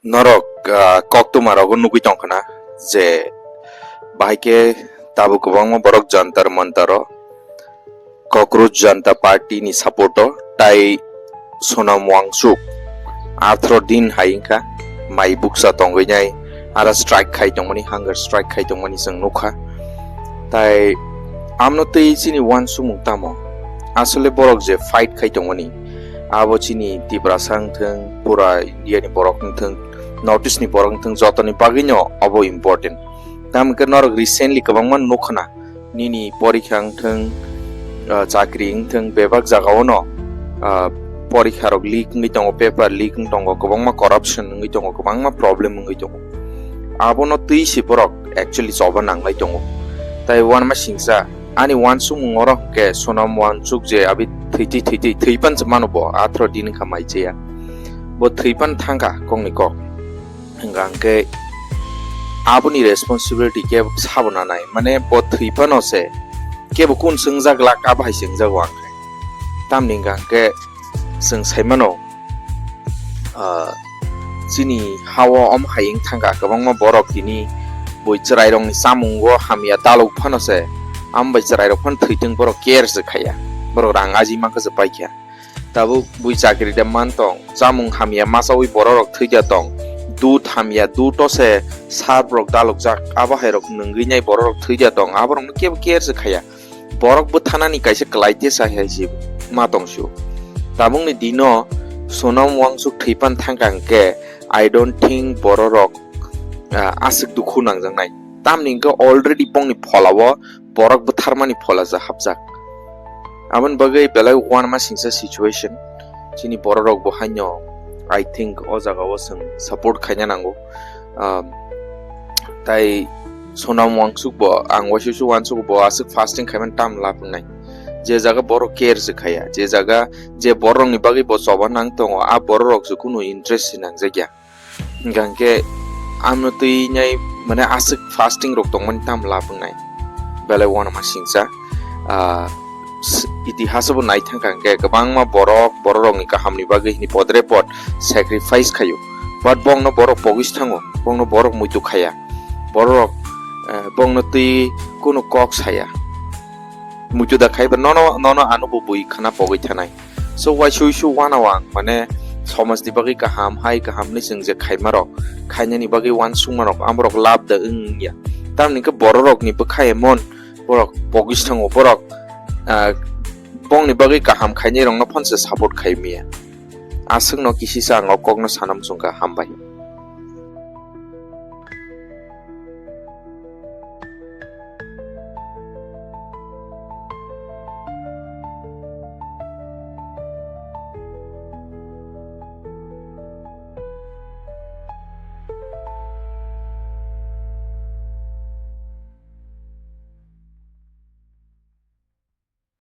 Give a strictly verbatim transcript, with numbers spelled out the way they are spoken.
Norok, ah, koktwma rogo nugwi tongkhna je bahai khe tabuk kwbangma borok Jantar Mantaro Cockroach Janta Party ni supporter tai Sonam Wangchuk athro din hai wngkha mai buksa tongwi nai ara strike khai tongmani, hunger strike khai tongmani chwng nukha. Tai amno twi chini uansukmung tamo? Asole borok je fight khai tongmani, abo chini Tiprasa wngthwng, pura India ni borok wngthwng, North East ni borok wngthwng, jotoni bagwino obo important. Tamo khe norok recently kwbangma nukhna, nini porikha wngthwng, ah, chakri wngthwng, bebak jagao no, ah, porikha rok leak wngwi tongo, paper leak wng tongo, kwbangma corruption wngwi tongo, kwbangma problem wngwi tongo. Abono twi se borok actually choba nanglai tongo. Tai uanma singsa ani uansukmung oro hwnkhe Sonam Wangchuk je abi thwitwi thwitwi thwipan se mano bo, athro din wngkha mai chaya. Bo thwipan thangkha kokni kok. Hwnkha hwnkhe aboni responsibility kebo sabo nanai, mane bo thwiphano se kebo kun swngjak lak, abo hai se wngjago ang khe. Tamni hwnkha hwnkhe chwng saimano, ah, chini hao omo hai wng thangkha, kwbangma borok tini bui chwrairokni chamungo hamya dalok phano se, amo bai chwrairok phano thwitwng, borok care se khaiya, borok rang aji mankha se paikha. Tabuk bui chakri de man tong, chamung hamya machaui bororok thwija tong, dud hamya, dud o se sarbrok dalokjak, abo hairok nungwi nai bororok thwija tong, aborokno kebo care se khaiya. Borok bwthanani kaisa kwlai te sai hai se ma tong sio. Tabukni dino Sonam Wangchuk thwipan thangkha hwnkhe, I don't think bororok, ah, aswk dukhu nangjaknai. Tamni hwnkhe already bongni pholao borok bwtharmani phola ja hapjak. Aboni bagwi belai uanma singsa situation. Chini bororok bo haino, I think, o jagao chwng support khaina nango. Um, tai Sonam Wangchuk bo, ang waisa waisa uansukgo bo aswk fasting khaimani tam lab wngnai. Je jaga borok care se khaiya, je jaga, je bororokni bagwi bo choba nang tongo, a bororok se kunu interest se nangjakya. Hingkha hingkhe amno twi nai, mane, aswk fasting rok tongmani tam lab wngnai. Belai uanama singsa, ah, s-, itihas bo nai thangkha hingkhe kwbangma borok, bororokni kahamni bagwi hini podre pod sacrifice khaio. But bongno borok pogis thango, bongno borok muitu khaya. Borok, eh, bongno twi kunu kok saya. Muitu da khaiba nono, nono ano bo bui khana pogwi thanai. So waisa waisa uanao ang, mane, somajni bagwi kaham, hai kaham hinwi chwng je khaimarok, khainani bagwi uansukmarok, amorok lab da wngya. Tamni hwnkhe bororokni bwkha emon, borok pogis thango, borok, ah, bongni bagwi kaham khainairokno phonse support khai manya. Aswkno kisisa ang o kokno sana muchungkha, hambai.